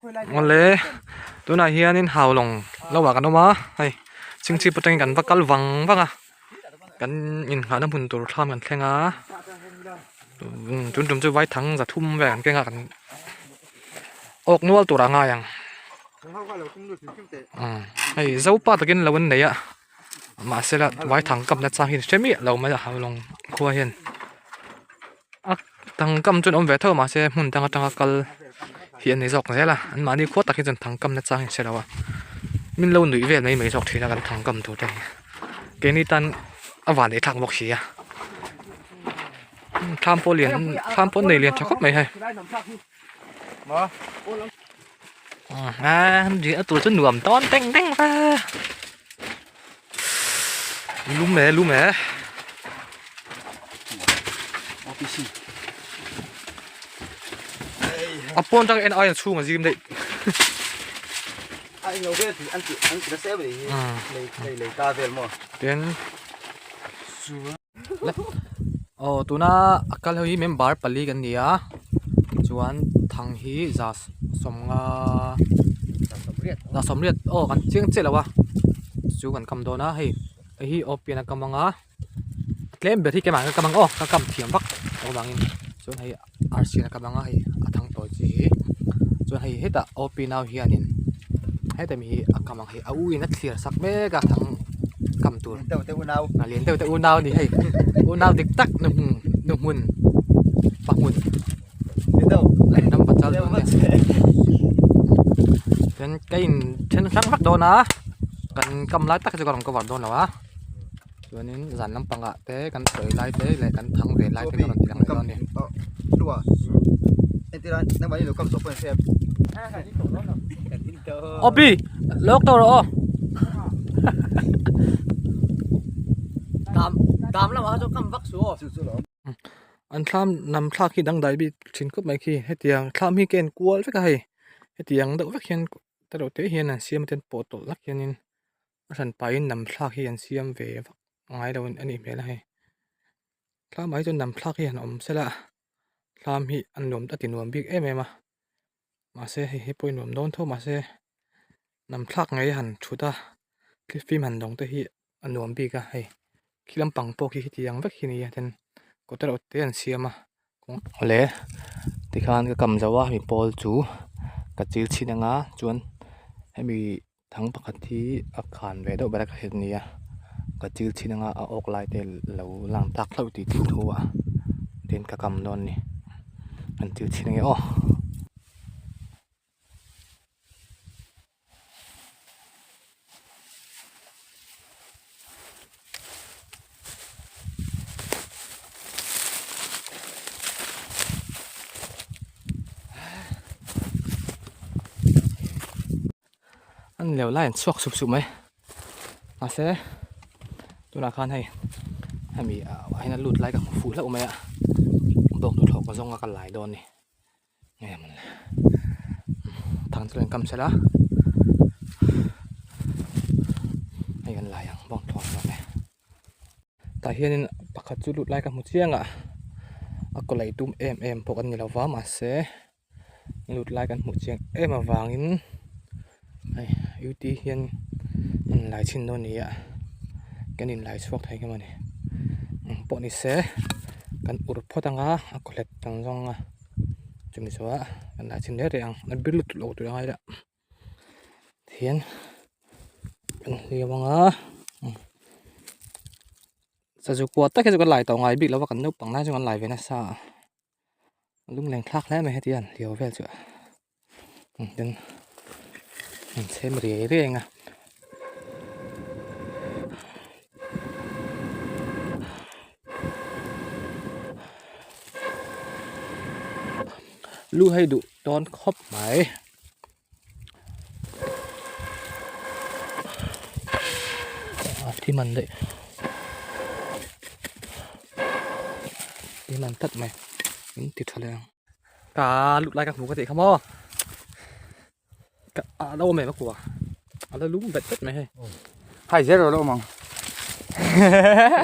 Awle tunah hianin haulawng lo ah kan awm a hei chingchip atangin kan va kal vang vang a kan inngahna hmun tur thlam kan thleng a tun tum chu vaithang za thum vel kan keng a kan awk nual tur a ngai ang hei zopa takin lo an nei a mahse la vaithang kapna chang hi hre miah lo mai a haulawng khua hian. A thangkam chuan awm ve tho mahse hmun dang atanga kal hi an ni zawk zel a an mahni khua tak hi chuan thangkam na chang hi an hre lo a min lo nuih vel mai mai zawk thin a kan thangkam tur te hi keini tan a van ei thlak bawk si a thlam pawh lian thlam pawh nei lian tha khawp mai hei a tur chu nuam tawn teng teng va lum e lum e a pawn tang en ai a chhung a zim daih a eng lo vel an ti an ti nasa em a nih hi lei lei lei ta vel maw tin aw tuna a kal ho hi member pali kan ni a chuan thang hi za sawmnga za sawmriat aw kan chiang chiah lo a chu kan kam dawn a hei hei hi aw pian a kam ang a tlem ber hi keimah ka kam ang aw ka kam thiam vak loh avangin chuan hei arsi a kam ang a hei a thang tawi chi hi chuan hei hetah aw pi nau hianin heta mi hi a kam ang hei a u in a thlir sak mek a thang kam tur a lian deuh te unau a ni hei unau dik tak nu hmun nu hmun pa hmun ram pachal dawn a ni chuan ka in then hrang vak dawn a kan kam lai tak hi chu ka rawn cover dawn lo a. Chuanin zan lampangah te kan sawi lai te leh kan thang ve lai te ka rawn ti lang leh dawn a ni. Opi lawk tawh rawh aw an thlam nam thlak hi dangdai bik thin khawp mai khi hetiang thlam hi ka en kual vek a hei hetiang deuh vek hian tereuh te hian an siam a ten pawh tawlh lak hianin. A hran pahin nam thlak hi an siam ve vak ngai lo a nih hmel a hei thlam ah hi chuan nam thlak hi han awm sela thlam hi a nuam a ti nuam bik em em a mahse hei hi pawh a nuam dawn tho mahse nam thlak ngei a han thut a thlifim han dawng te hi a nuam bik a hei khi lampang pawh khi hetiang vek hi a ni a ten kawt erawh te an siam a awle tikhan ka kam zo a mi pawl chu ka chil chhin anga chuan hemi. Thang pakhat hi a khan ve deuh ber a ka hriat nia ka chil chhin anga a awk lai te lo lang tak hlauh tih tih thu ah tin ka kam dawn a ni an chil chhin ange aw. An leu lai an chhuak sup sup mai mahse tunah khan hei hemi ah hian a lut lai ka hmu fuh hlauh mai a bawk hnathawh ka zawng a ka lai dawn a ni nge mawn le thang chu rawn kam sela hei kan lai ang bawk hnathawh ang e tah hianin pakhat chu lut lai ka hmu chiang a a kaw lei tum em em pawh kan ni lova mahse. Lut lai kan hmuh chiang em avangin hei ut hian an lai chhin dawn a ni a kan inlai chhuak thei ngam a ni eng pawh ni se kan ur phawt anga a kaw hlet ang zawng a chumi zawhah kan lai chhin reng reng ang a bir lutuk lo tur a ngai la tihian kan hliau anga sazu kua tak hi chu kan lai tawh ngai bik lo va kan naupang lai chu kan lai ve nasa a. Lungleng thlak hle mai heti hian hliau vel chu tin an chhem riai riai ang a. Lu hei duh dawn khawp mai. A thi man daih thi man tlat mai in ti tha leh ang ka lut lai ka hmu ka tih kha maw ka a lo awm em a kua a lo lum vet vet mai hei hai zel rawh lo awm ang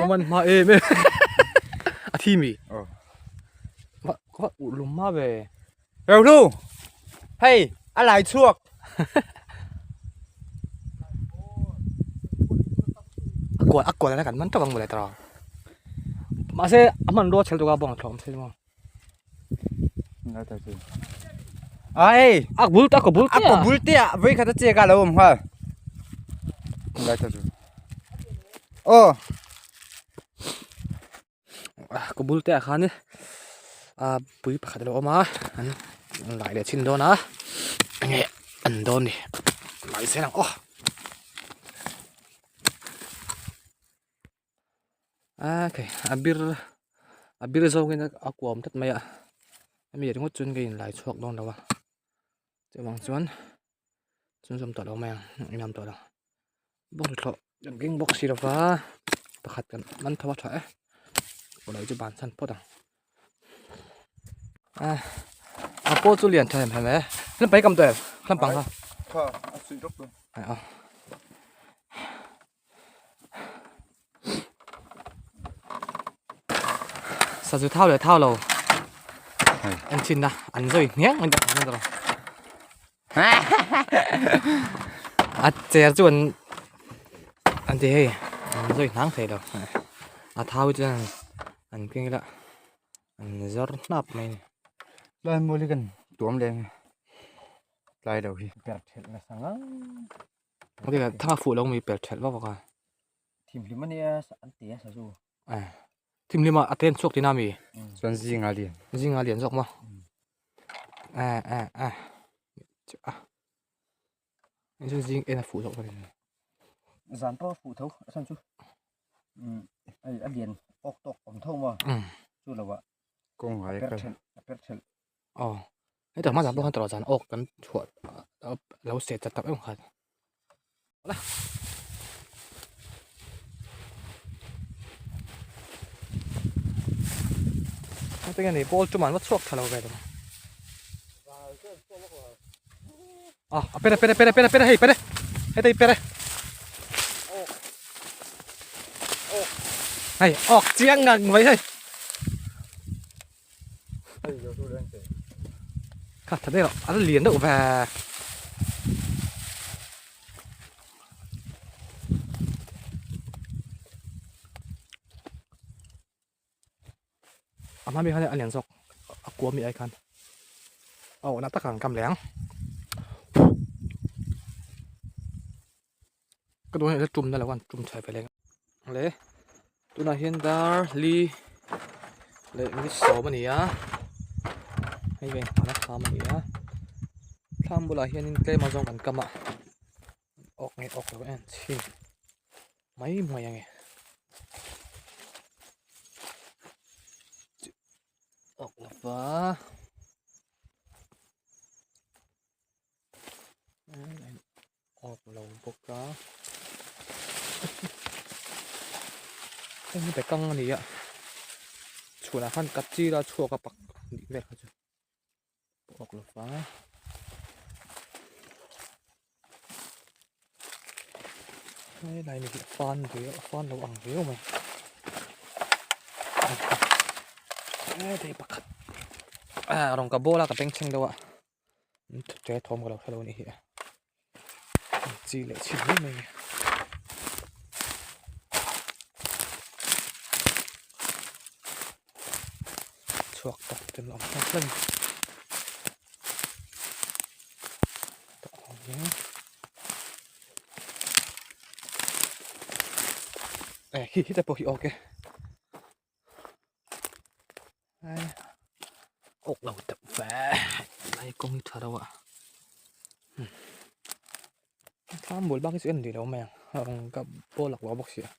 awm an hma em em a thi mi va va ulum hma ve Reuhlu hei. A lai chhuak. A kual a kual kan man tawk ang mawle tawh. Mahse a hmanrua chhel tuk a bawng thlawm thil maw. Ai a bul ta ko bul te a ko bul te a voi khat a che ka lo awm nghal. Ngai ta chu. Aw. Ka bul te ah khan ah pui pakhat a lo awm a an lai leh chhin dawn a enge an dawn ni lai zel ang aw okay a bir a bir zawngin a kuam tlat mai a hemi ringawt chuan ka inlai chhuak dawn lo a chuvang chuan chhunzawm tawh lo mai ang inam tawh lo bawngthlawh kan keng bawk si lova pakhat kan man tho a tha e pawlai chu ban chhan phawt ang a a pawh chu lian tha em em e hlam pai kam tawh em hlam pang kha kha a suih rawk lo a Sazu thau leh thau lo an chin a an zawi hniang mai dawn a cher chu an an ti hei an zawi hnang thei lo a thau hi chuan an keng ila an zawr hnap mai a ni. Lai mawli kan tuam leh ang e tlai lo hi. Ber thelh nasa ngang. Thang a fuh lo mi per thelh vak vak a. Thimhlim a nia an ti a sazu. Eh. Thimhlim a a ten chhuak tina mi. Chuan zinga lian. Zinga lian zawk maw. Eh eh eh. A. Chuan zing en a fuh zawk a ni. Zan pawh a fuh tho a chhan chu. Ai a lian awk tawk awm tho maw. Chu lo ah. Kawng ngai a kal. A per thelh. Aw. Heta hma zan pawh khan tawrh zan awk kan chhuah lo set chat tak em khan. Heti nge ni ball chu man va chhuak tha lo ve lo. Ah, a pere pere pere pere pere hei pere. Heta hi pere. Hei, awk chiang ngang mai hei. Kha tha deuh a lian deuh ve. A hma mi khan a lian zawk a kua mi ai khan a awhna tak ang kam leh ang. Ka duh hi tum na lo an tum chhe ve leng le tunah hian dar li leh minute sawm a ni a hei ve hmana thlam a ni a thlam bulah hianin tlem a zawng kan kam a awk nge awk lo en chhin mai mai ange awk lova. Awk lo bawk a hei hi bekang a ni a chhunah khan ka chil a chhuak a pak nih vel kha chu awk lo va helai mi hi a fan riau a fan lo ang riau mai hei pakhat ah rawng ka ball a ka bengchheng deuh a. Che thawm ka lo hre lo a nih hi a chi leh chhin mai mai chhuak tak ten awm hlawk hlawk a ni eh khi khi te pawh hi awk e. Awk lo deuh ve lai kawng hi tha deuh a thlam bul bak hi chu en duh lo mai ang a rawng ka pawl laklawh bawk si a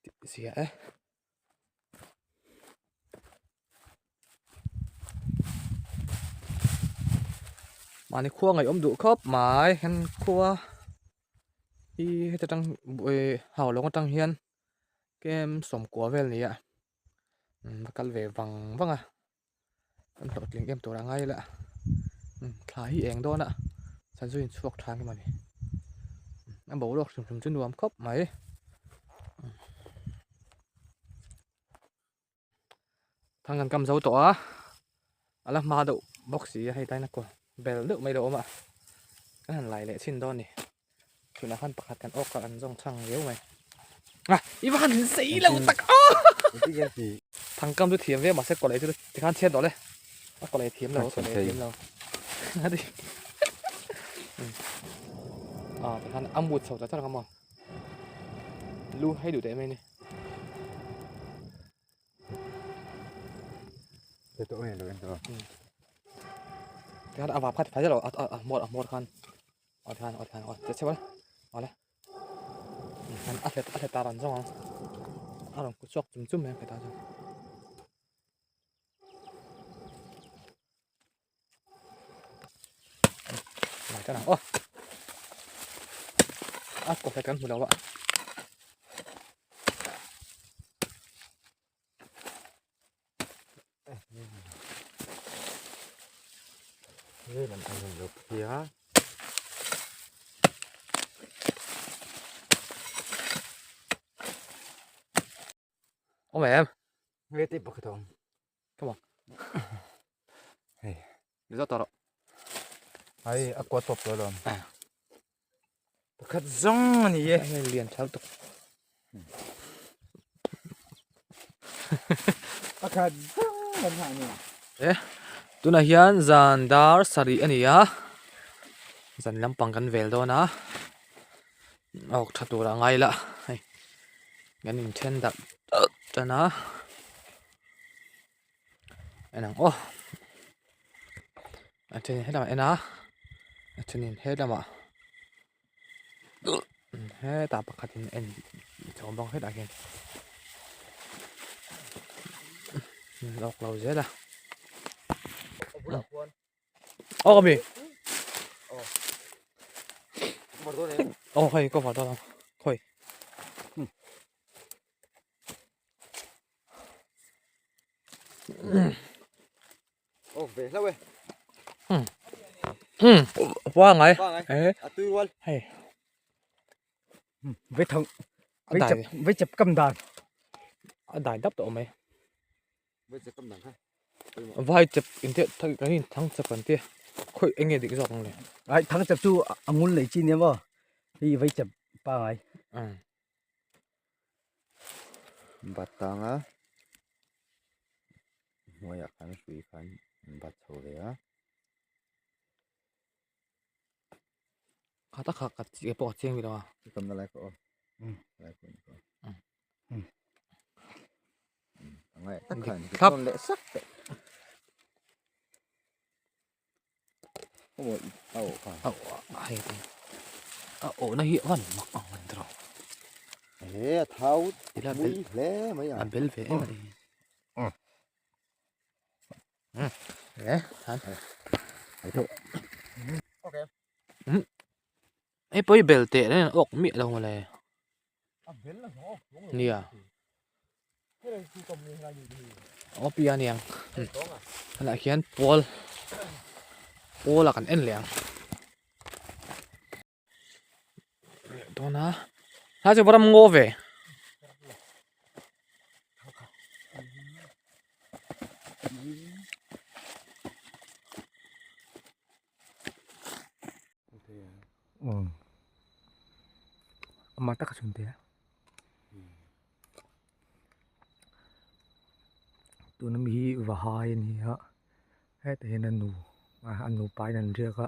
tih zia e. Mahni khua ngaihawm duh khawp mai hen khua hi heta tang eh haulawng atang hian. Kem sawmkua vel ni a va kal ve vang vang a kan hlawhtling em tur a ngai la thla hi eng dawn a sazu in chhuak tha ang emawni a boruak hrim hrim chu nuam khawp mai. Thang kan kam zo tawh a a la hma deuh. bawk si a hei tlai na kaw bel deuh mai lo awm a kan han lai leh chhin dawn a ni tunah khan pakhat kan awk a an zawng chhang riau mai a i va han zei lo tak a thangkam chu thiam viau mahse kawlh ei chu tikhan chhiat tawh le a kawlh ei thiam lo a kawlh ei thiam lo a ti a tikhan a mut chho ta char ang a maw lu hei duh teh mai a ni. Tikhan a vap kha ti phai zet lo a hmawr a hmawr khan aw tikhan aw tikhan aw che chhe awle khan a hlet a hlet a rawn zawng ang a rawn ku chhuak chum chum mai a hetah chuan. Lai tan ang aw a kaw hlet kan hmu lo a. Awm em? Nge tih pakhat a awm. Come on. Hei. Mizo tawh rawh. Ai a kua tawp tawh alawm. Pakhat zawng a ni e. Hei lian tha lutuk. Pakhat zawng kan hah ni. E tunah hian zan dar sarih a ni a. Zan lampang kan vel dawn a. Awk tha tur a ngai la hei kan inthen darh tan a en ang aw a then in helamah a en a a then in helamah hetah pakhat in en chho bawk hetah hian lawk lo zel a. Aw ka mi. Aw hei ka var dawn ang khawi. Aw ve hlauh e. Hoa ngai. A tui rual. Hei. Vei thang. Vei chep kam dan. A dai dap tawh mai. Vai chep in te kan in thang chep an tia khawi eng nge dik zawk ang le. Ai thang chep chu a ngul nei chi nia maw hei vai chep pangai. Batang a hnuaiah khan hrui khan an bat chho ve a. Kha tak kha ka chi pawh a chiang bik lo a. Kamna lai pawh aw. Lai pawh ni pawh. Angai tak khan thlap leh sak teh. Aw aw kha. Aw ai a aw na hi van mak ang an tro. He a thau mui hle mai a. A bel ve em ani. Eh, than. Okay. Ei pawh hi bel teh reng awk miah lo mawle. Nia. Aw pi a niang. Tunah khian pawl pawl a kan en leh ang. Tuna ha chu ram ngaw ve. Amah tak a chhun te a. Tuna mi hi vahai a ni a hetah hian a nu a nupa in an riak a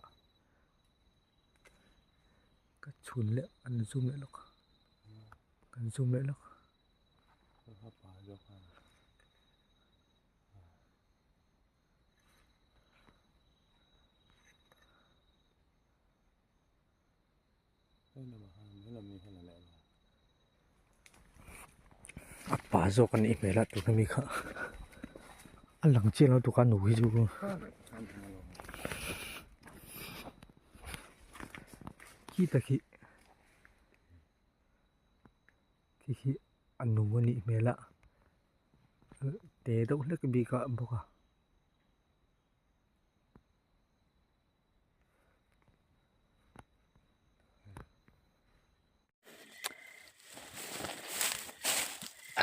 ka chhun leh an zoom leh lawk kan zoom leh lawk. A pa zawk a nih hmel a tuna mi kha a lang chiang lo tuk a nu hi chu khi tak hi khi khi a nu a nih hmel a te deuh hlek bik a bawk a.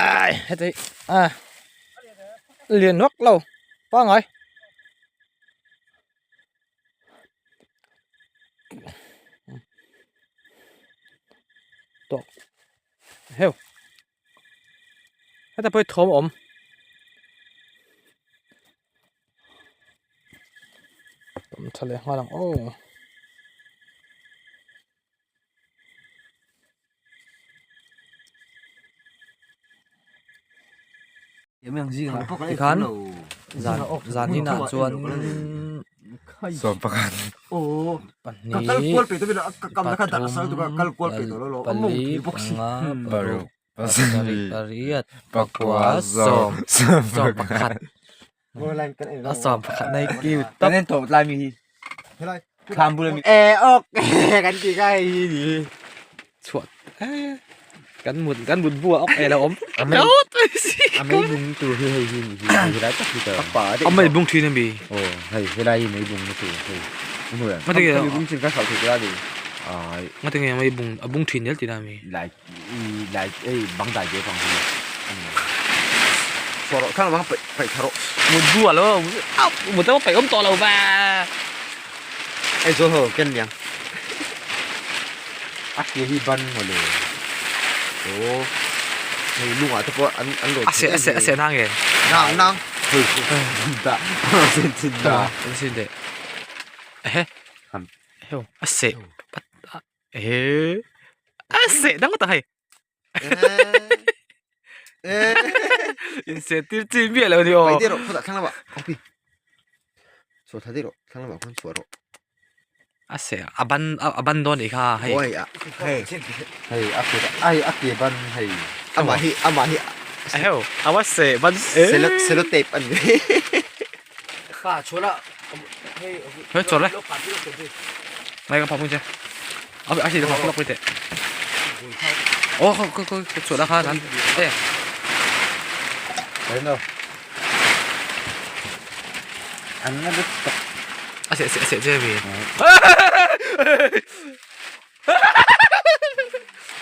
Ai heti a lian vak lo pangai. Heta pawh hi thawm a awm. Awm tha leh nghal ang aw. Tikhan zan zan inah chuan pahnih pathum pali panga paruk pasarih pariat pakua sawm sawm pakhat a sawm pakhat na hi cute tawp chhuah eh kan mut kan mut buah awk eh lo awm a mei bung tur hi hei hi ni hi helai tak hi ta a mei bung thin ami aw hei helai hi mei bung na tur hei ngatinge mei bung chin ka hralh thei tur a ni ai ngatinge mei bung a bung thin zel tihna ami lai lai hei bang dai ve vang hi chhuah rawh thlang bang paih paih thla rawh mut buah lo mut emaw paih awm tawh lo va hei zawl ho ken niang a ke hi ban mawle aw hei lungah te pawh an an rawn a seh a seh a seh nang nge nang nang hei da sin sin da an sin de ehe heo a seh ehe a seh dang ta hei in seh tir chi miah lo ni aw pai rawh khawtah thlang lamah awpi chhuah thla deuh rawh thlang lamah khuan chhuah rawh a seh a ban a ban dawn nih kha hei oi a hei hei a ke ai a ke ban hei amah hi amah hi heo awa seh ban cello cello tape an ni kha chhuah la hei chhuah le mai ka phah pui che a a si ka phah pui teh ô không không không chhuah la khan an e đấy đâu ăn nó rất tộc a seh seh seh che mi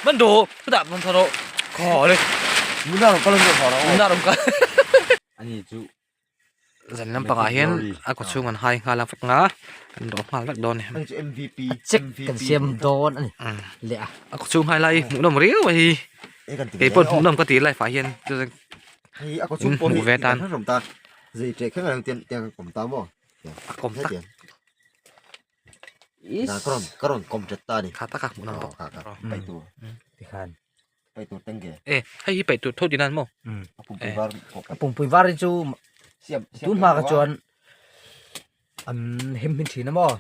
man đồ đã man tharo khó đi muốn nào có lên được khó đâu muốn nào có anh ấy chú zan lampangah hian a kaw chhung an hai nghal a vek nga kan dawh nghal vek dawn a ni check kan siam dawn a ni leh a a kaw chhung hai lai hmuhnawm riau a hi keipawh hmuhnawm ka tih life ah hian in hmuh ve tan a kawm tak kha taka hmuhnawm bawk e hei hi paih tur tho tih nan maw a pumpui var hi chu tun hma kha chuan an hem hin thin a maw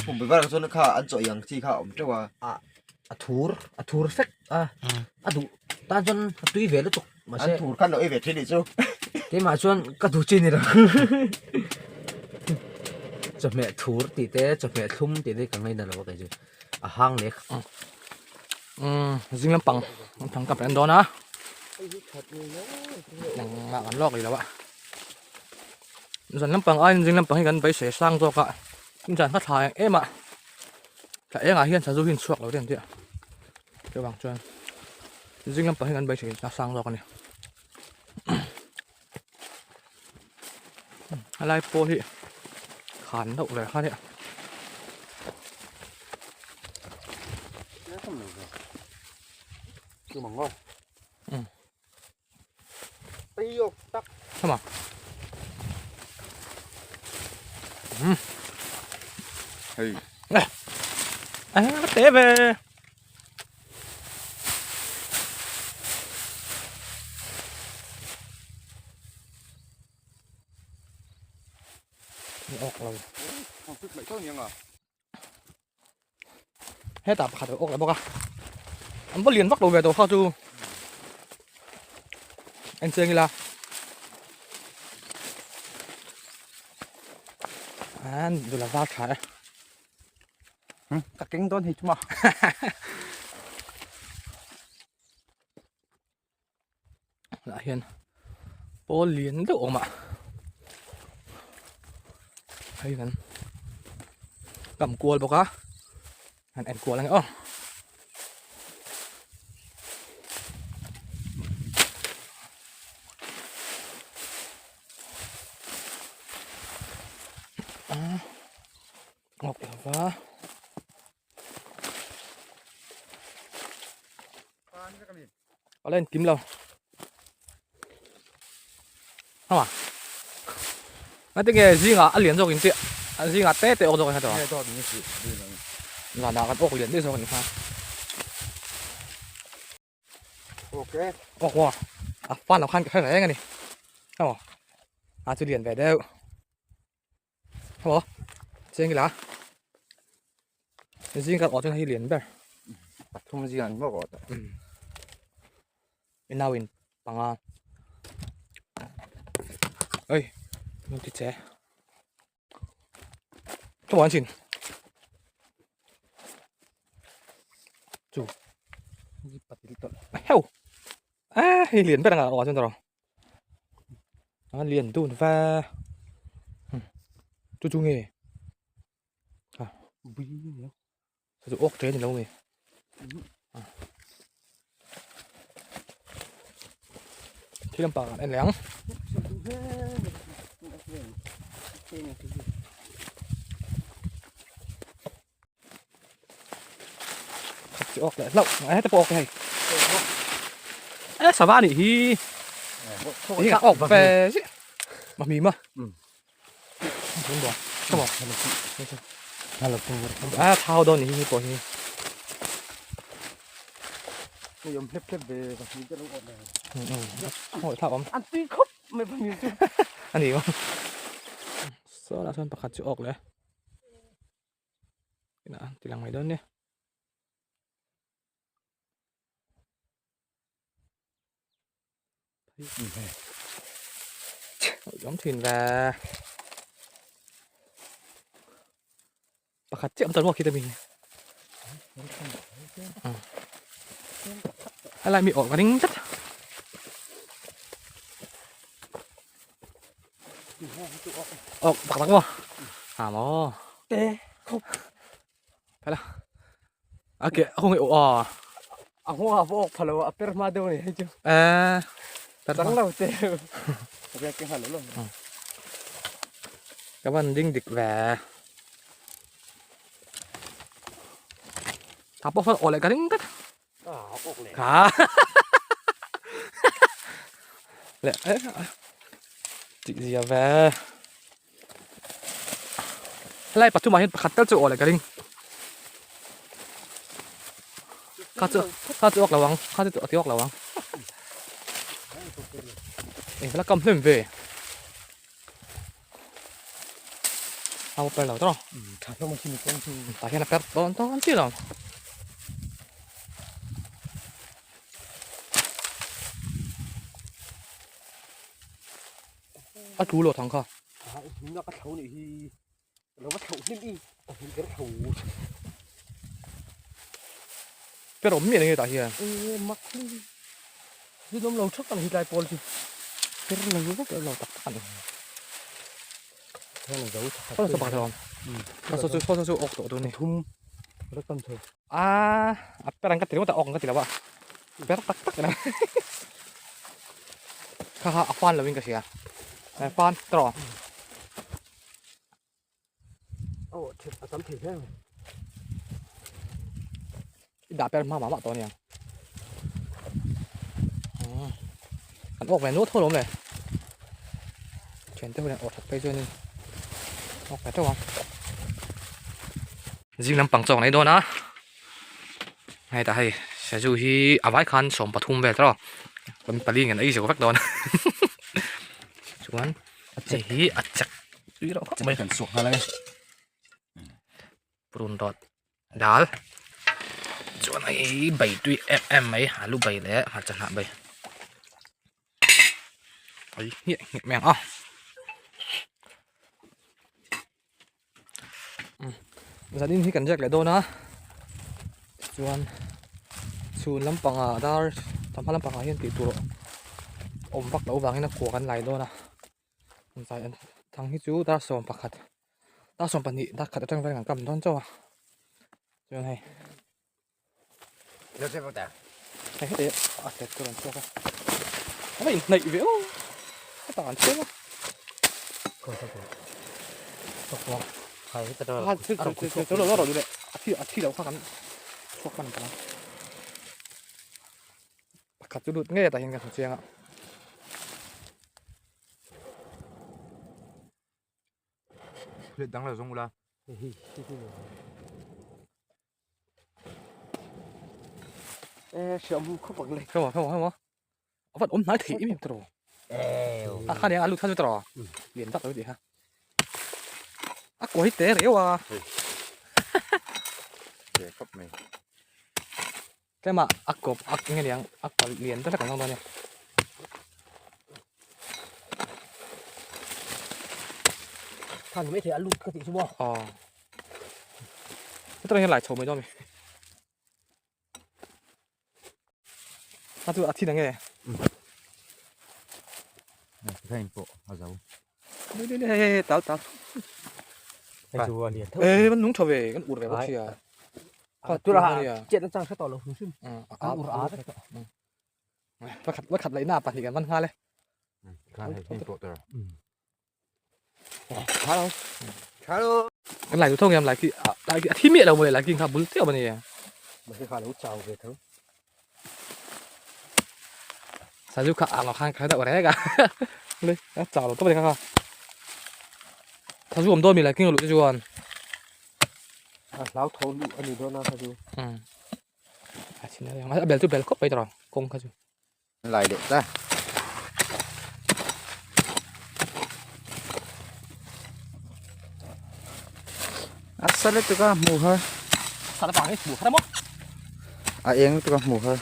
pumpui var chuan kha an chaw ang chi kha a awm teuh a a thur a thur fek a a duh tan chuan a tui ve lutuk mahse an thur khan lo ei ve thin nih chu keimah chuan ka duh chi ni lo chawhmeh thur tih te chawhmeh thlum tih te ka ngaina lo a kei chu a hang leh umm zing lampang thang ka pen dawn a engmah kan lawk rih lo a zan lampang aiin zing lampang hi kan beisei sang zawk a inzan kha thla eng em a thla engah hian sazu hi an chhuak lo te an ti a chuvang chuan zing lampang hi kan beisei sang zawk a ni a lai pawh hi khan deuh leh kha nia Come on. Hey. À, té về. Awk lo hetah pakhat a awk leh bawk a an va lian vak lo ve tawh kha chu en chiang ila an dul a var tha e. Ka keng dawn hei chuma. Lah hian pawl lian deuh awm a hei kan kam kual bawk a an en kual ang e aw. Ngawk lova. A la inkim lo. Hama. Ngati nge zingah a lian zawk in tih a zingah te te awk zawk in kha tawh. Nge dawt ni si zing. Zanah kan awk lian deuh zawk in kha. Okay. Awk maw? A fan lo khan ka hre reng a ni. Hamaw. A chu lian ve deuh. Hamaw. Cheng ila. Zing kan awh chuan hei lian ber. Pathum zing an maw awh tawh. I nau in panga. Oi, nung ti che. Ka muan chin. Chu. Patil tawh. Heu. A hei lian ber anga awh chuan tawh. An lian dun va. Chu chu nge. Ha. Bui ni. Chu awk tre ni lo nge. Thil lampang an en leh ang. Khat chi awk leh hlauh. Ngai hete pawh awk hei. E sava nih hi. Hi ka awk ve chi. Ma mi ma. A thau dawn ni hi pawh hi. Hei awm hlep hlep ve va hmi te lo awm ve. Hoi thak awm. An tui khawp mai va hmi chu. Ani maw. Saw lah chuan pakhat chu awk leh. Ina tilang mai dawn nia. Giống thuyền và pakhat chiah awm ta ruak khi ta mi. Helai mi awh ka ring tlat. Awk tak tak maw? Ha maw? Te khawp. Phela. A ke a khawngaih awh a. A nghawng ah pawh awk pha lo a per hma deuh a ni hei chu. Eh. Per Chang lo te. Riak ke nghal lo lo. Ka van ding dik ve. Tha pawh sawn awh leh ka ring tlat. Ah awk leh. Kha. Leh eh. Tih zia ve. Helai pathumah hian pakhat tal chu awh leh ka ring. Kha chu kha chu awk lo ang kha chu a ti awk lo ang. Eng la kam hnem ve. A per lo tawh. Tha hlawm a khi mi kawng chu. Tah hian a per dawn dawn chi lo. A tu lo thang kha. A hming a ka thlo nih hi lo va thlo hlim i a hming ber thlo. Per awm miah nge tah hian. E mak hlim hi awm lo thak ang hi tlai pawl chu. Per lo vek lo tak tak ani. Hian zo thak. Saw saw pakhat awm. Saw chu saw chu awk tawh tur ni. Thum ro tam thei. A a per ang ka ti ringawt a awk ang ka ti lo a. Per tak tak ina. Kha kha a fan lovin ka hria. A fan tawh. Aw thil a tam thei hle mai. I dah per hma mah mah tawh aniang. An awk ve nual tho lawm le. Thiante ho hian awk that phei chuanin awk ve teuh ang. Zing lampang chawk nei dawn a. Hei tah hei sazu hi a vai khan 13 vel tawh kan pali ngen a ei zo vek dawn chuan hei hi a chek tui reuh khawp mai kan suak nghal ange purun dawt dal chuan hei bai tui em em mai alu bai leh hmarcha hnah bai ei hmiah hmiah mai ang a. Zanin hi kan riak leh dawn a chuan chhun lampangah dar thawmhnaw lampangah hian tih tur awm vak loh avangin a kua kan lai dawn a zai an thang hi chu dar 11 dar 12 dar khat atang velin an kam dawn chauh a chuan hei hei heti a set tur an chhuak a a va inhnaih ve aw hetah an chhung a a thi lo kha kan chhuak hman ta pakhat chu lut ngei atah hian kan hmu chiang a. Hlet dang lo zawng ula. E hriam khawp ang le. Hriam hriam hriam a van awm hnai thei em em tawh a kha nia a lut kha chu tawh lian vak lo tih kha a kawi te reu a te khawp mai tlema a kawp a nge niang a kaw lian deuh hlek ang dawn ania khan mai thei a lut kha tih chu maw aw hetah hian lai chho mai dawn a mi A chu a thin ang e. Khain pawh a zo. Ni ni ni hei tal tal. Hei chu a lian tho. Ê kan nung tha ve kan ur ve bawk sia. Kha tura chet an chang hre tawh lo hrim hrim. An ur a vek tawh. Pakhat pakhat leh na pahnih kan man nghal e. Khan hei hei pawh tura. Hello. Hello. Kan lai tu thong em lai ki lai ki a thi miah lo mawle lai ki kha bul teuh a ni. Mahse kha lo chau ve tho. Sazu kha ang lo khan kha deuh reng a. Le a chau lo tawp a ni kha kha. Sazu awm dawn mi lai ki luh te chuan. A hlau tho luh a ni dawn a kha chu. Um. A thin a bel chu bel khawp mai tawh kawng kha chu. Lai leh ta. A sa lutuk a hmuh har. Sa la vang e hmuh har a maw. A eng lutuk a hmuh har.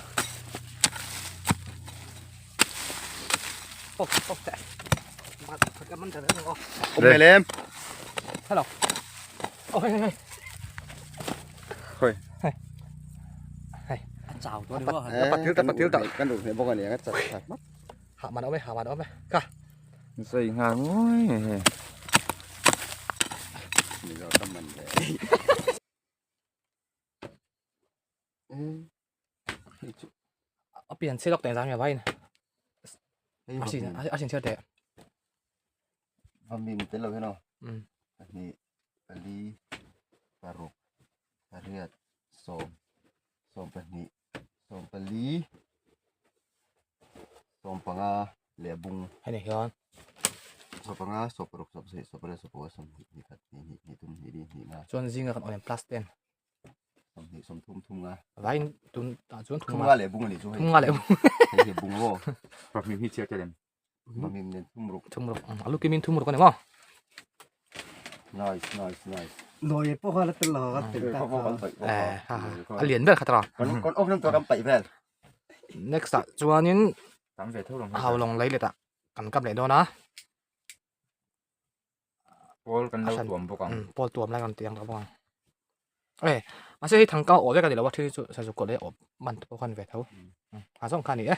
Oh oh teh. Awm ve lem. Hello. Oh hei hei. Hoi. Hei. Hei. A chau tawh ni maw. Ka patil ta patil ta. Kan duh hneh bawk a ni ang a chat chat mat. Ha man awm e ha man awm e. Ka. Zai nghal ngawi hei. Mizo ka man ve. A pian chhe lawk teh zang nge vain. A sin a sin chhe teh. Vamim tel lo hian aw. Pahnih pali paruk pariat sawm sawmpahnih sawmpali sawmpanga leh bung. Hei ni hian. Sawmpanga sawmparuk sawmpasarih sawmpariat sawmpakua sawmhnih hnihkhat hnihhnih hnihthum hnihli hnihnga. Chuan zinga kan awm plus ten. Sawmhnih sawmthum thum nga. Vain tun tah chuan thum nga leh bung ani chu hei. Thum nga leh bung. Hei hi bung aw. Vamim hi chhiar tel em? Vamim nen thum ruk. Thum ruk. Alu kimin thum ruk ani maw? Nice nice nice. Nawi pawh kha la tel lo ka tel ta kha. Eh ha ha. A lian ber kha tara. Kan kan off lam tur kan paih vel. Next ah chuanin Tam ve tho long. Hau long lei let ah kan kap leh dawn a. Pawl kan lo tuam bawk ang. Pawl tuam lai kan ti ang bawk ang. E, mahse hei thangka aw vek a ni lo a, thil chu sazu kawt leh aw man te pawh khan ve tho. A zawng kha a ni e.